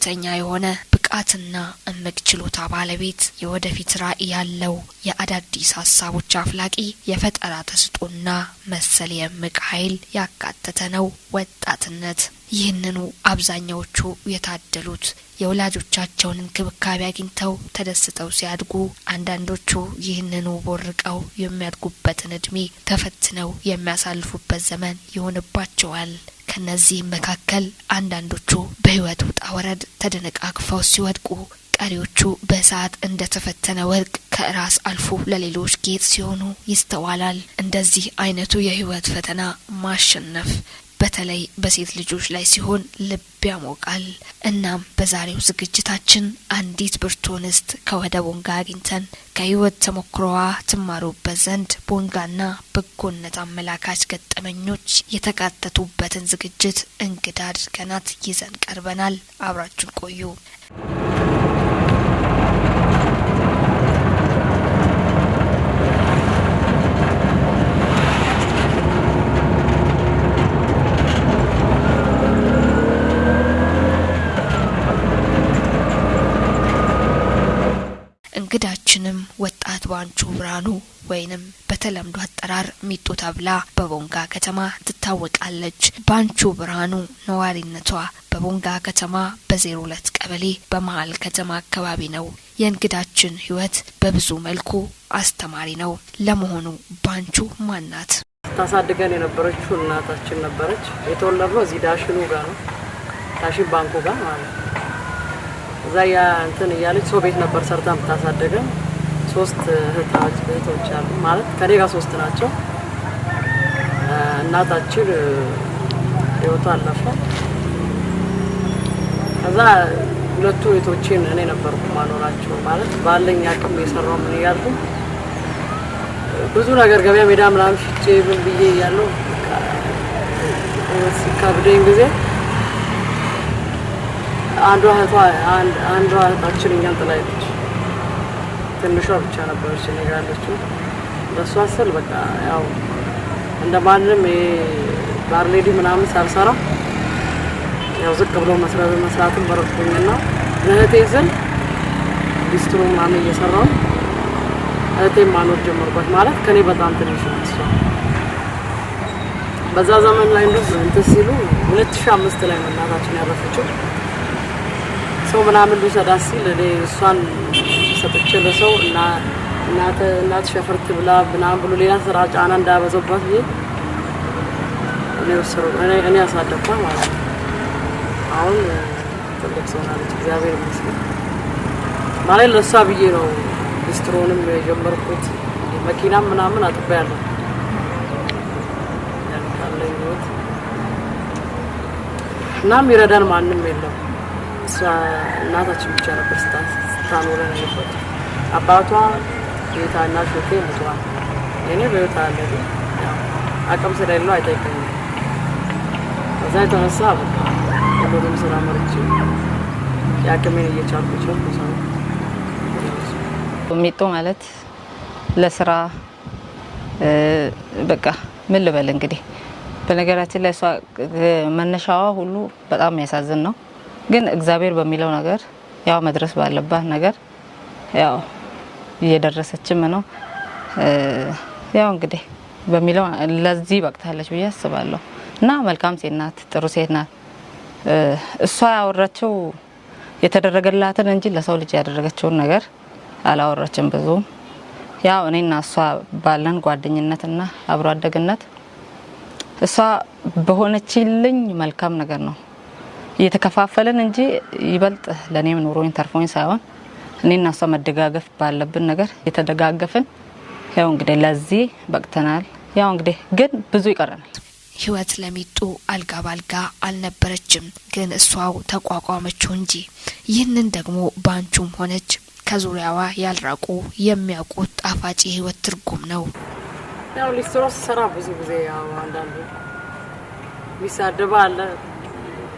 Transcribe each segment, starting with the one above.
ከፍተኛ የሆነ ብቃትና እምቅ ችሎታ ባለቤት፣ የወደፊት ራዕይ ያለው፣ የአዳዲስ ሀሳቦች አፍላቂ፣ የፈጠራ ተሰጥኦና መሰል የእምቅ ኃይል ያካተተ ነው ወጣትነት። ይህንኑ አብዛኛዎቹ የታደሉት የወላጆቻቸውን እንክብካቤ አግኝተው ተደስተው ሲያድጉ፣ አንዳንዶቹ ይህንኑ ቦርቀው የሚያድጉበትን እድሜ ተፈትነው የሚያሳልፉበት ዘመን ይሆንባቸዋል። ከነዚህም መካከል አንዳንዶቹ በህይወት ውጣ ወረድ ተደነቃቅፈው ሲወድቁ፣ ቀሪዎቹ በእሳት እንደ ተፈተነ ወርቅ ከራስ አልፎ ለሌሎች ጌጥ ሲሆኑ ይስተዋላል። እንደዚህ አይነቱ የህይወት ፈተና ማሸነፍ በተለይ በሴት ልጆች ላይ ሲሆን ልብ ያሞቃል። እናም በዛሬው ዝግጅታችን አንዲት ብርቱ እንስት ከወደ ቦንጋ አግኝተን ከህይወት ተሞክሮዋ ትማሩበት ዘንድ ቦንጋና በጎነት አመላካች ገጠመኞች የተካተቱበትን ዝግጅት እንግዳ አድርገናት ይዘን ቀርበናል። አብራችሁን ቆዩ። እንግዳችንም ወጣት ባንቹ ብርሃኑ ወይንም በተለምዶ አጠራር ሚጡ ተብላ በቦንጋ ከተማ ትታወቃለች። ባንቹ ብርሃኑ ነዋሪነቷ በቦንጋ ከተማ በ02 ቀበሌ በመሀል ከተማ አካባቢ ነው። የእንግዳችን ህይወት በብዙ መልኩ አስተማሪ ነው። ለመሆኑ ባንቹ ማን ናት? ታሳድገን የነበረችው እናታችን ነበረች። የተወለድነው እዚህ ዳሽኑ ጋር ነው፣ ዳሽን ባንኩ ጋር ማለት ነው። እዛ ያ እንትን እያለች ሰው ቤት ነበር ሰርታ የምታሳደገን። ሶስት እህቶች አሉ ማለት ከኔ ጋር ሶስት ናቸው። እናታችን ህይወቷ አለፈ። ከዛ ሁለቱ እህቶቼን እኔ ነበርኩ ማኖራቸው ማለት ባለኝ አቅም የሰራው ምን እያልኩ ብዙ ነገር ገበያ ሜዳ ምናምን ሽጬ ምን ብዬ እያለሁ ሲከብደኝ ጊዜ አንዷ እህታችን እኛን ጥላ ሄደች። ትንሿ ብቻ ነበረች እኔ ጋር ያለችው። ለእሷ ስል በቃ ያው እንደ ማንም ባርሌዲ ምናምን ሳልሰራ ያው ዝቅ ብሎ መስራትን በረድኩኝና ለእህቴ ስል ሊስትሮ ምናምን እየሰራሁ እህቴን ማኖር ጀመርኳት። ማለት ከኔ በጣም ትንሽ ነው እሷ። በዛ ዘመን ላይ እንደው እንትን ሲሉ 2005 ላይ ነው እናታችን ያረፈችው። ሰው ምናምን ልውሰዳት ሲል እኔ እሷን ሰጥቼ ለሰው እና እናት ሸፈርት ብላ ምናምን ብሎ ሌላ ስራ ጫና እንዳያበዛባት ብዬ እኔ ያሳደግኳት ማለት ነው። አሁን ትልቅ ሰው ናለች፣ እግዚአብሔር ይመስገን። ማለት ለእሷ ብዬ ነው ሊስትሮንም የጀመርኩት። መኪናም ምናምን አጥቤያለሁ ካለኝ ህይወት እና የሚረዳን ማንም የለም። እሷ እናታችን ብቻ ነበር ስታኖረን የነበረው። አባቷ የታናሽ እህቴ ሞተዋል። እኔ በህይወት አለ፣ ግን አቅም ስለሌለው አይጠይቀኝም። ከዛ የተነሳ በቃ ሁሉንም ስራ መርጬ የአቅሜን እየቻልኩ ቻልኩ ሰው። ሚጡ ማለት ለስራ በቃ ምን ልበል እንግዲህ፣ በነገራችን ላይ እሷ መነሻዋ ሁሉ በጣም የሚያሳዝን ነው። ግን እግዚአብሔር በሚለው ነገር ያው መድረስ ባለባት ነገር ያው እየደረሰችም ነው። ያው እንግዲህ በሚለው ለዚህ በቅታለች ብዬ አስባለሁ። እና መልካም ሴት ናት፣ ጥሩ ሴት ናት። እሷ ያወራችው የተደረገላትን እንጂ ለሰው ልጅ ያደረገችውን ነገር አላወራችም ብዙም። ያው እኔና እሷ ባለን ጓደኝነትና አብሮ አደግነት እሷ በሆነችልኝ መልካም ነገር ነው እየተከፋፈልን እንጂ ይበልጥ ለእኔም ኑሮኝ ተርፎኝ ሳይሆን እኔና እሷ መደጋገፍ ባለብን ነገር የተደጋገፍን ያው እንግዲህ ለዚህ በቅተናል። ያው እንግዲህ ግን ብዙ ይቀረናል። ህይወት ለሚጡ አልጋ ባልጋ አልነበረችም፣ ግን እሷው ተቋቋመችው እንጂ። ይህንን ደግሞ ባንቹም ሆነች ከዙሪያዋ ያልራቁ የሚያውቁት ጣፋጭ የህይወት ትርጉም ነው። ያው ሊስትሮ ስሰራ ብዙ ጊዜ ያው አንዳንዱ የሚሳደበ አለ፣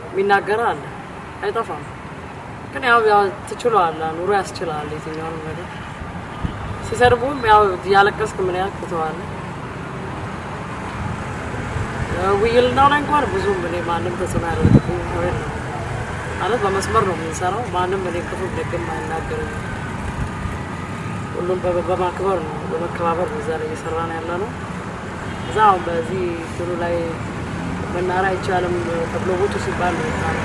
የሚናገር አለ፣ አይጠፋም። ግን ያው ያው ትችለዋለህ፣ ኑሮ ያስችላል። የትኛውንም ነገር ሲሰርቡም ያው እያለቀስክ ምን ያህል ትተዋለህ። ውይልናው ላይ እንኳን ብዙም እኔ ማንም ተጽዕኖ ያደረገብኝ ሰው የለም። ማለት በመስመር ነው የምንሰራው። ማንም እኔ ክፉ ደግም አይናገርም። ሁሉም በማክበር ነው በመከባበር ነው እዛ ላይ እየሰራ ነው ያለ ነው። እዛ አሁን በዚህ እንትኑ ላይ መናኸሪያ አይቻልም ተብሎ ውጡ ሲባል ነው የወጣነው።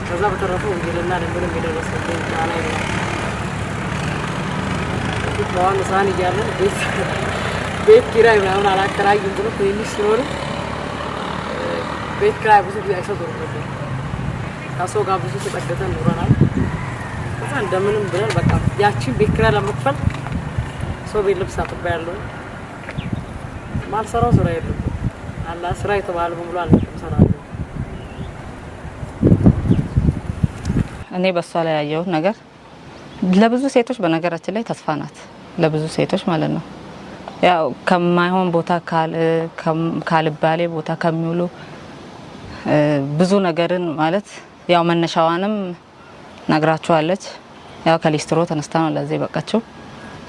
ከዛ በተረፈ ወንጌልና ምንም የደረሰብኝ ጫና የለም። በፊት በአሁን ህፃን እያለን ቤት ኪራይ ምናምን አላከራይም ብሎ ትንንሽ ሲሆኑ ቤት ኪራይ ብዙ ጊዜ አይሰጡንም ነበር። ከሰው ጋር ብዙ ተጠግተን ኖረናል። ከዛ እንደምንም ብለን በቃ ያቺን ቤት ኪራይ ለመክፈል ሰው ቤት ልብስ አጥቤያለሁ። ማልሰራው ስራ የለም። አላ ስራ የተባለ በሙሉ አልነቅም፣ እሰራለሁ። እኔ በእሷ ላይ ያየሁት ነገር ለብዙ ሴቶች በነገራችን ላይ ተስፋ ናት። ለብዙ ሴቶች ማለት ነው። ያው ከማይሆን ቦታ ካልባሌ ቦታ ከሚውሉ ብዙ ነገርን ማለት ያው መነሻዋንም ነግራችኋለች። ያው ከሊስትሮ ተነስታ ነው ለዚህ በቃችው።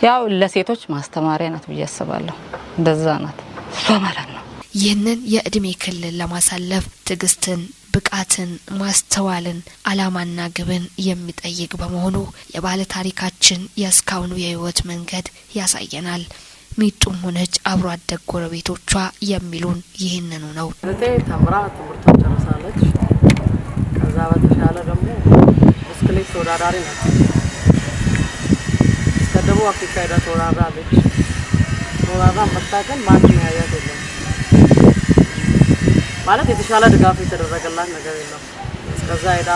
ያው ለሴቶች ማስተማሪያ ናት ብዬ አስባለሁ። እንደዛ ናት እሷ ማለት ነው። ይህንን የእድሜ ክልል ለማሳለፍ ትዕግስትን፣ ብቃትን፣ ማስተዋልን፣ አላማና ግብን የሚጠይቅ በመሆኑ የባለ ታሪካችን የእስካሁኑ የህይወት መንገድ ያሳየናል። ሚጡም ሆነች አብሮ አደግ ጎረቤቶቿ የሚሉን ይህንኑ ነው። እህቴ ተምራ ትምህርቷን ጨርሳለች። ከዛ በተሻለ ደግሞ ብስክሌት ተወዳዳሪ ናት። እስከ ደቡብ አፍሪካ ሄዳ ተወዳድራለች። ተወዳድራ መጥታ ግን ማንም ያያት የለም። ማለት የተሻለ ድጋፍ የተደረገላት ነገር የለም። እስከዛ ሄዳ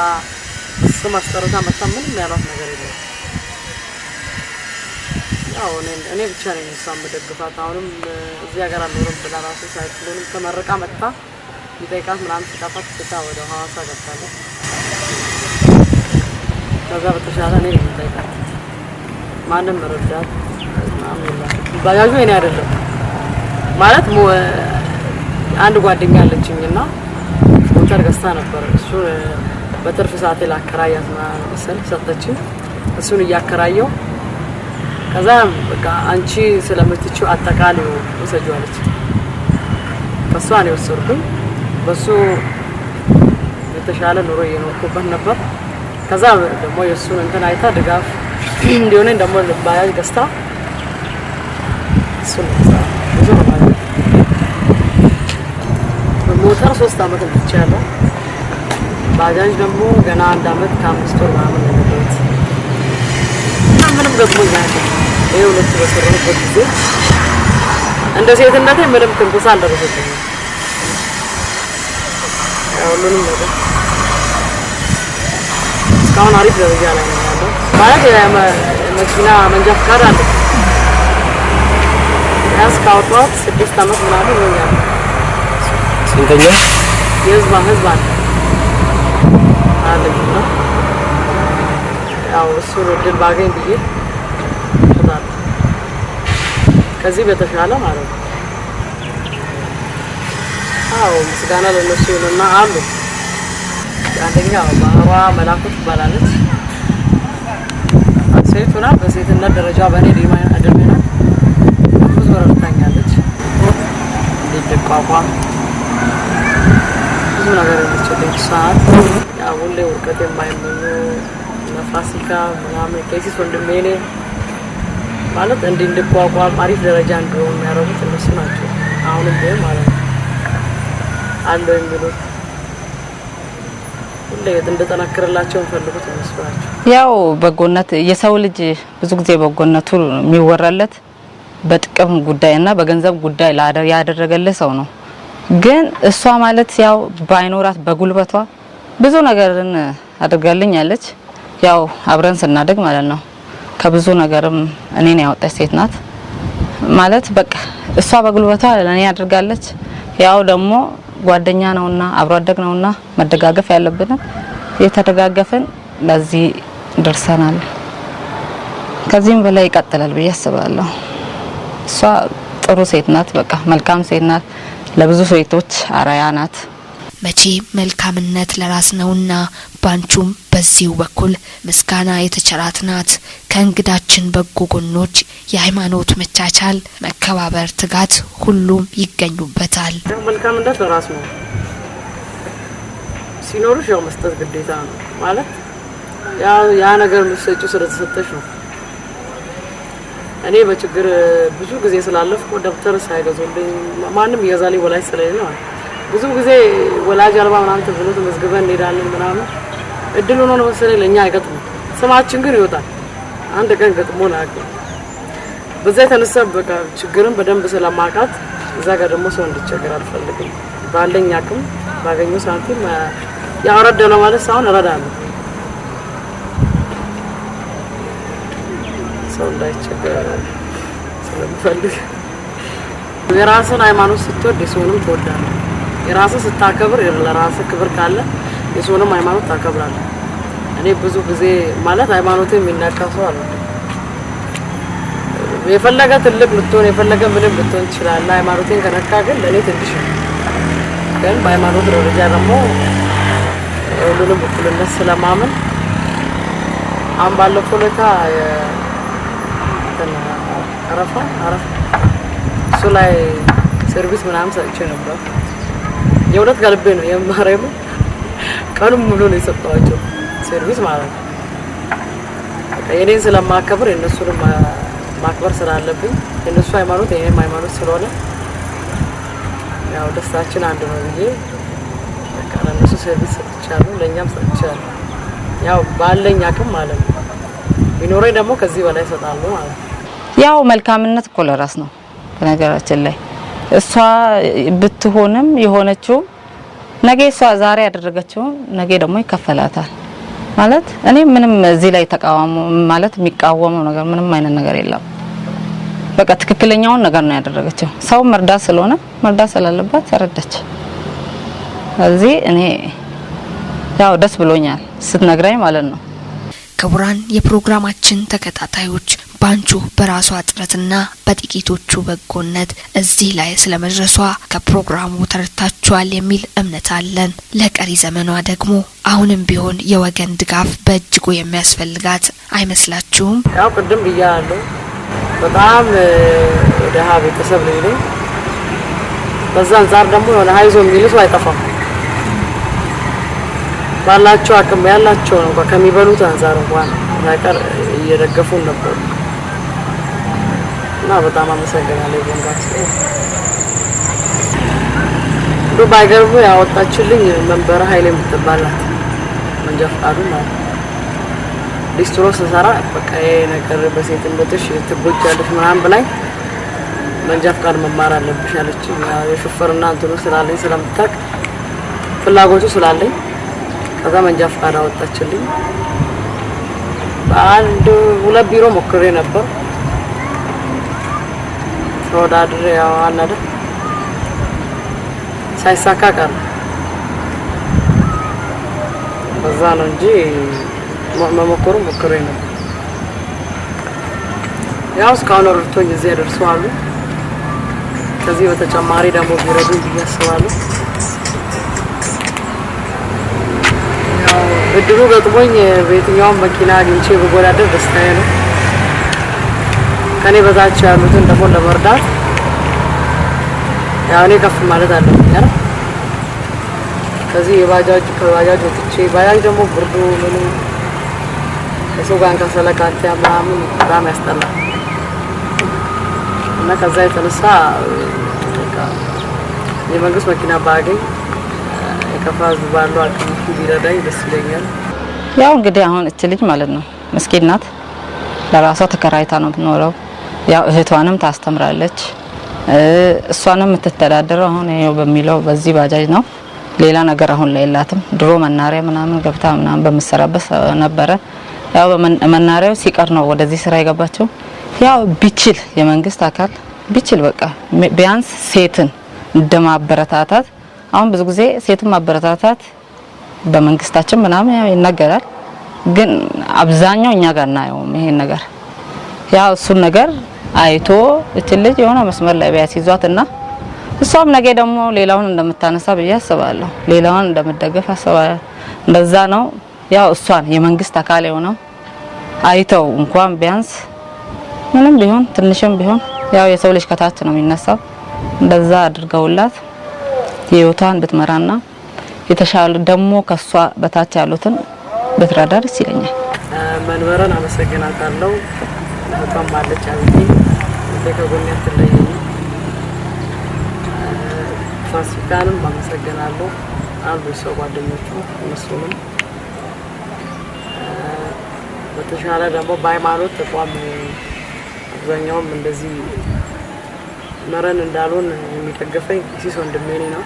ስም አስጠርታ መጥታ ምንም ያሏት ነገር የለም። ያው እኔ ብቻ ነኝ እሷ የምደግፋት። አሁንም እዚህ ሀገር አልኖርም ብላ ራሱ ሳይክሉንም ተመርቃ መጥታ የሚጠይቃት ምናምን ሲጠፋት ትታ ወደ ሐዋሳ ገብታለች። ከዛ በተሻለ እኔ ነኝ የምጠይቃት። ማንም ረዳት ምናምን የላትም። ባጃጁ የኔ አይደለም ማለት አንድ ጓደኛ አለችኝ እና ሞተር ገዝታ ነበር። እሱ በትርፍ ሰዓቴ ላከራያት መሰል ሰጠችኝ። እሱን እያከራየው ከዛ በቃ አንቺ ስለምትችይው አጠቃላይ ውሰጂው አለች። ከሷ ነው የወሰድኩኝ። በሱ የተሻለ ኑሮ እየኖርኩበት ነበር። ከዛ ደግሞ የእሱን እንትን አይታ ድጋፍ እንዲሆነኝ ደግሞ ባጃጅ ገዝታ እሱን ነው ብዙ ነው ማለት ነው። ሞተር 3 አመት ነድቻለሁ። ባጃጅ ደግሞ ገና 1 አመት ከ5 ወር ምናምን ነው የነዳሁት። ምንም ገጥሞኝ አያውቅም። ይሄ ሁለቱ በሰራሁበት ጊዜ እንደ ሴትነቴ ምንም ትንኮሳ አልደረሰብኝም። ያው ሁሉንም ነገር እስካሁን አሪፍ ደረጃ ላይ ነው ያለው። ማለት የመኪና መንጃ ፈቃድ አለ። ቢያንስ ካወጣሁት 6 አመት ምናምን ሆኖኛል። ስንተኛ? የህዝብ ህዝብ አለ አለኝ እና ያው እሱን እድል ባገኝ ብዬ እላለሁ። ከዚህ በተሻለ ማለት ነው። አዎ ምስጋና ለነሱ ይሁንና አሉ። አንደኛ ባህሯ መላኩ ትባላለች። ሴት ሆና በሴትነት ደረጃ በእኔ እድሜ ናት። ብዙ ረድታኛለች። እንድቋቋም ብዙ ነገር የምትችልኝ እሷ ናት። ያው ሁሌ ውድቀት የማይመኙ እነ ፋሲካ ምናምን ኬሲስ ወንድሜ እኔ ማለት እንዲህ እንድቋቋም አሪፍ ደረጃ እንድሆን የሚያደርጉት እነሱ ናቸው። አሁንም ቢሆን ማለት ነው አለው የሚሉት ሁሌ እንድጠነክርላቸው የሚፈልጉት እነሱ ናቸው። ያው በጎነት የሰው ልጅ ብዙ ጊዜ በጎነቱ የሚወራለት በጥቅም ጉዳይና በገንዘብ ጉዳይ ያደረገልህ ሰው ነው። ግን እሷ ማለት ያው ባይኖራት በጉልበቷ ብዙ ነገርን አድርጋልኛለች። ያው አብረን ስናድግ ማለት ነው። ከብዙ ነገርም እኔን ያወጣች ሴት ናት። ማለት በቃ እሷ በጉልበቷ ለኔ አድርጋለች። ያው ደግሞ ጓደኛ ነውና አብሮ አደግ ነውና መደጋገፍ ያለብን የተደጋገፍን ለዚህ ደርሰናል። ከዚህም በላይ ይቀጥላል ብዬ አስባለሁ። እሷ ጥሩ ሴት ናት። በቃ መልካም ሴት ናት። ለብዙ ሴቶች አርአያ ናት። መቼ መልካምነት ለራስ ነውና ባንቹም በዚሁ በኩል ምስጋና የተቸራት ናት። ከእንግዳችን በጎ ጎኖች የሃይማኖት መቻቻል፣ መከባበር፣ ትጋት ሁሉም ይገኙበታል። መልካምነት ለራስ ነው። ሲኖርሽ ያው መስጠት ግዴታ ነው ማለት ያ ነገር የምትሰጪው ስለተሰጠሽ ነው። እኔ በችግር ብዙ ጊዜ ስላለፍኩ ደብተር ሳይገዙልኝ ማንም ይገዛልኝ ወላጅ ስለሌለ ማለት ብዙ ጊዜ ወላጅ አልባ ምናምን ተብሎ ተመዝግበን እንሄዳለን ምናምን። እድል ሆኖ ነው መሰለኝ ለእኛ አይገጥምም። ስማችን ግን ይወጣል። አንድ ቀን ገጥሞን አያውቅም። በዛ የተነሳ በቃ ችግርን በደንብ ስለማውቃት እዛ ጋር ደግሞ ሰው እንዲቸገር አልፈልግም። ባለኝ አቅም ባገኘው ሳንቲም ያው እረዳለሁ ማለት ሳይሆን እረዳለሁ። ሰው እንዳይቸገር ስለምፈልግ የራስን ሃይማኖት ስትወድ የሰውንም ትወዳለህ። የራስን ስታከብር ለራስህ ክብር ካለ የሰውንም ሃይማኖት ታከብራለህ። እኔ ብዙ ጊዜ ማለት ሃይማኖቴ የሚነካ ሰው አልወድም። የፈለገ ትልቅ ልትሆን የፈለገ ምንም ልትሆን ትችላለህ። ሃይማኖቴን ከነካ ግን ለእኔ ትንሽ ነው። ግን በሃይማኖት ደረጃ ደግሞ ሁሉንም እኩልነት ስለማምን አሁን ባለፈው ዕለት አረፋ አረፋ እሱ ላይ service ምናምን ሰጥቼ ነበር። የእውነት ከልቤ ነው የማርያም ቀኑን ሙሉ ነው የሰጠኋቸው service ማለት ነው። በቃ የኔን ስለማከብር የእነሱንም ማክበር ስላለብኝ የእነሱ ሃይማኖት የኔም ሃይማኖት ስለሆነ ያው ደስታችን አንድ ነው ብዬ በቃ ለእነሱ service ሰጥቻለሁ፣ ለእኛም ሰጥቻለሁ። ያው ባለኝ አቅም ማለት ነው። ቢኖረኝ ደግሞ ከዚህ በላይ እሰጣለሁ ማለት ነው። ያው መልካምነት እኮ ለራስ ነው። በነገራችን ላይ እሷ ብትሆንም የሆነችው ነገ እሷ ዛሬ ያደረገችው ነገ ደግሞ ይከፈላታል ማለት እኔ ምንም እዚህ ላይ ተቃዋሙ ማለት የሚቃወመው ነገር ምንም አይነት ነገር የለም። በቃ ትክክለኛውን ነገር ነው ያደረገችው። ሰው መርዳት ስለሆነ መርዳት ስላለባት ረዳች። እዚህ እኔ ያው ደስ ብሎኛል ስትነግራኝ ማለት ነው። ክቡራን የፕሮግራማችን ተከታታዮች ባንቹ በራሷ ጥረትና በጥቂቶቹ በጎነት እዚህ ላይ ስለመድረሷ ከፕሮግራሙ ተረድታችኋል የሚል እምነት አለን። ለቀሪ ዘመኗ ደግሞ አሁንም ቢሆን የወገን ድጋፍ በእጅጉ የሚያስፈልጋት አይመስላችሁም? ያው ቅድም ብያለሁ፣ በጣም ደሃ ቤተሰብ ልጅ ነኝ። በዛ አንጻር ደግሞ የሆነ አይዞህ የሚል ሰው አይጠፋም። ባላቸው አቅም ያላቸው እንኳን ከሚበሉት አንጻር እንኳን ሳይቀር እየደገፉን ነበሩ እና በጣም አመሰግናለሁ። ቦንጋስ ዶ ባይገርሙ ያወጣችልኝ መንበረ ኃይሌ የምትባል ናት። መንጃ ፈቃዱ ማለት ነው። ሊስትሮ ስሰራ በቃ ይሄ ነገር በሴትነትሽ ትጎጃለሽ ምናምን ብላኝ መንጃ ፈቃድ መማር አለብሽ አለችኝ። ያው የሹፍርና እንትኑ ስላለኝ ስለምታውቅ ፍላጎቱ ስላለኝ ከዛ መንጃ ፈቃድ አወጣችልኝ። በአንድ ሁለት ቢሮ ሞክሬ ነበር ተወዳድሬ ያው አለ አይደል ሳይሳካ ቀረ። በዛ ነው እንጂ መሞከሩ ሞክሬ ነበር። ያው እስካሁን ረድቶኝ እዚህ ያደርሰዋሉ። ከዚህ በተጨማሪ ደግሞ ቢረዱኝ ብዬ አስባለሁ። ያው እድሉ ገጥሞኝ በየትኛውም መኪና አግኝቼ ብወዳደር ደስታዬ ነው። ከኔ በታች ያሉትን ደግሞ ለመርዳት ያው እኔ ከፍ ማለት አለብኝ አይደል? ከዚህ የባጃጅ ከባጃጅ ወጥቼ ባጃጅ ደግሞ ብርዱ ምኑ ከሰው ጋር ከሰለካንቲያ ምናምን በጣም ያስጠላል እና ከዛ የተነሳ በቃ የመንግስት መኪና ባገኝ የከፋ ህዝብ ባለው አቅም ቢረዳኝ ደስ ይለኛል። ያው እንግዲህ አሁን እች ልጅ ማለት ነው ምስኪን ናት። ለራሷ ተከራይታ ነው የምትኖረው። ያው እህቷንም ታስተምራለች። እሷንም የምትተዳደረው አሁን ይኸው በሚለው በዚህ ባጃጅ ነው። ሌላ ነገር አሁን ላይ የላትም። ድሮ መናሪያ ምናምን ገብታ ምናምን በምሰራበት ነበረ። ያው መናሪያው ሲቀር ነው ወደዚህ ስራ የገባቸው። ያው ቢችል የመንግስት አካል ቢችል በቃ ቢያንስ ሴትን እንደማበረታታት አሁን ብዙ ጊዜ ሴትን ማበረታታት በመንግስታችን ምናምን ያው ይነገራል፣ ግን አብዛኛው እኛ ጋር እናየውም ይሄን ነገር። ያው እሱን ነገር አይቶ እች ልጅ የሆነ መስመር ላይ ቢያስይዟትና እሷም ነገ ደግሞ ሌላውን እንደምታነሳ ብዬ አስባለሁ። ሌላውን እንደምደገፍ አስባለሁ። እንደዛ ነው። ያው እሷን የመንግስት አካል የሆነው አይተው እንኳን ቢያንስ ምንም ቢሆን ትንሽም ቢሆን ያው የሰው ልጅ ከታች ነው የሚነሳው። እንደዛ አድርገውላት ህይወቷን ብትመራና የተሻለ ደግሞ ከሷ በታች ያሉትን ብትረዳ ደስ ይለኛል። መንበረን አመሰግናታለሁ። እህቷም አለች አብዬ እህቴ ከጎኔ አትለየኝም። ፋሲካንም አመሰግናለሁ። አሉ ሰው ጓደኞቹ እነሱንም በተሻለ ደግሞ በሃይማኖት ተቋም አብዛኛውም እንደዚህ መረን እንዳልሆን የሚደግፈኝ ሲስ ወንድሜ ነው።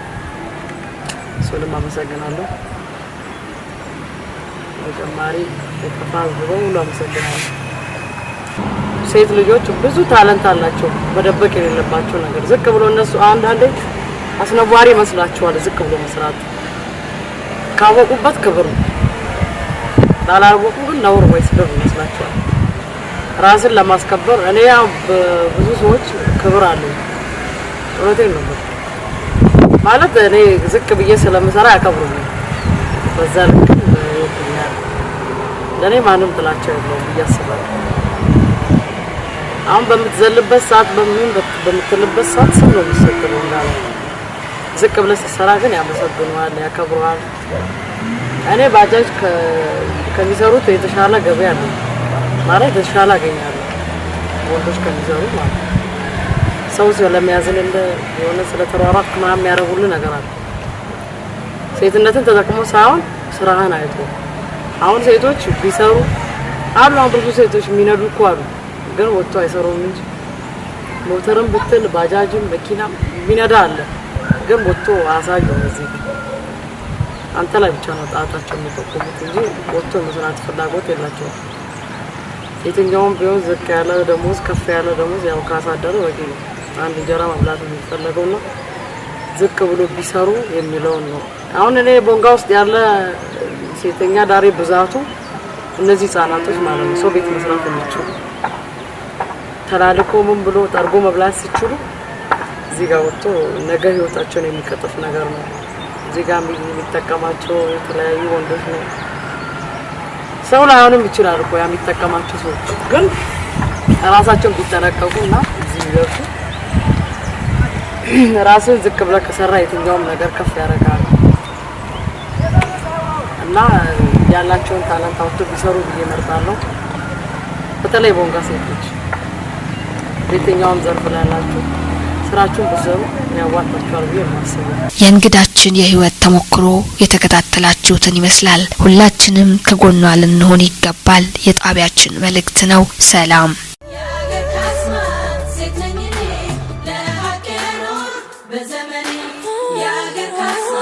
እሱንም አመሰግናለሁ። በተጨማሪ የከፋ ህዝብ በሙሉ አመሰግናለሁ። ሴት ልጆች ብዙ talent አላቸው፣ መደበቅ የሌለባቸው ነገር። ዝቅ ብሎ እነሱ አንዳንዴ አስነዋሪ ይመስላቸዋል። ዝቅ ብሎ መስራት ካወቁበት ክብር ነው፣ ላላወቁ ግን ነውር ወይ ስድብ ይመስላቸዋል። ራስን ለማስከበር እኔ ያው ብዙ ሰዎች ክብር አለኝ። እውነቴን ነው ማለት እኔ ዝቅ ብዬ ስለምሰራ ያከብሩኛል። በዛ ልክ ይወዱኛል። ለእኔ ማንም ጥላቻ የለውም ብዬ አስባለሁ። አሁን በምትዘልበት ሰዓት በምን በምትልበት ሰዓት ስም ነው የሚሰጥለው እንዳለ ዝቅ ብለህ ስትሰራ ግን ያመሰግኑሃል፣ ያከብሩሃል። እኔ ባጃጅ ከሚሰሩት የተሻለ ገበያ አለኝ ማለት የተሻለ አገኛለሁ ወንዶች ከሚሰሩት ማለት ነው። ሰው ስለሚያዝንልህ የሆነ ስለተሯሯጥክ ምናምን የሚያደርጉልህ ነገር አለ። ሴትነትን ተጠቅሞ ሳይሆን ስራህን አይቶ። አሁን ሴቶች ቢሰሩ አሉ። አሁን ብዙ ሴቶች የሚነዱ እኮ አሉ፣ ግን ወጥቶ አይሰሩም እንጂ ሞተርም ብትል ባጃጅም መኪናም የሚነዳ አለ፣ ግን ወጥቶ አያሳዩም። እዚህ አንተ ላይ ብቻ ነው ጣታቸው የሚጠቁሙት እንጂ ወጥቶ መስራት ፍላጎት የላቸውም። የትኛውም ቢሆን ዝቅ ያለ ደሞዝ ከፍ ያለ ደሞዝ ያው ካሳደረ በቂ ነው። አንድ እንጀራ መብላት ነው የሚፈለገው እና ዝቅ ብሎ ቢሰሩ የሚለውን ነው። አሁን እኔ ቦንጋ ውስጥ ያለ ሴተኛ ዳሪ ብዛቱ እነዚህ ህጻናቶች ማለት ነው። ሰው ቤት መስራት የሚችሉ ተላልኮ ምን ብሎ ጠርጎ መብላት ሲችሉ እዚህ ጋር ወጥቶ ነገ ህይወታቸውን የሚቀጥፍ ነገር ነው። እዚህ ጋር የሚጠቀማቸው የተለያዩ ወንዶች ነው። ሰው ላይሆንም ይችላል እኮ ያ የሚጠቀማቸው ሰዎች፣ ግን ራሳቸውን ቢጠነቀቁ እና እዚህ ቢደርሱ ራስን ዝቅ ብለህ ከሰራ የትኛውም ነገር ከፍ ያደርጋል እና ያላቸውን talent አውጥቶ ቢሰሩ ብዬ እመርጣለሁ። በተለይ ቦንጋ ሴቶች በየትኛውም ዘርፍ ላይ ያላችሁ ስራችሁን ብትሰሩ ያዋጣችኋል ብዬ የማስበው። የእንግዳችን የህይወት ተሞክሮ የተከታተላችሁትን ይመስላል። ሁላችንም ከጎኗ ልንሆን ይገባል የጣቢያችን መልእክት ነው። ሰላም። የአገር ካስማ ሴት ነኝ እኔ ለሀቅ ልኖር በዘመኔ የአገር ካስማ።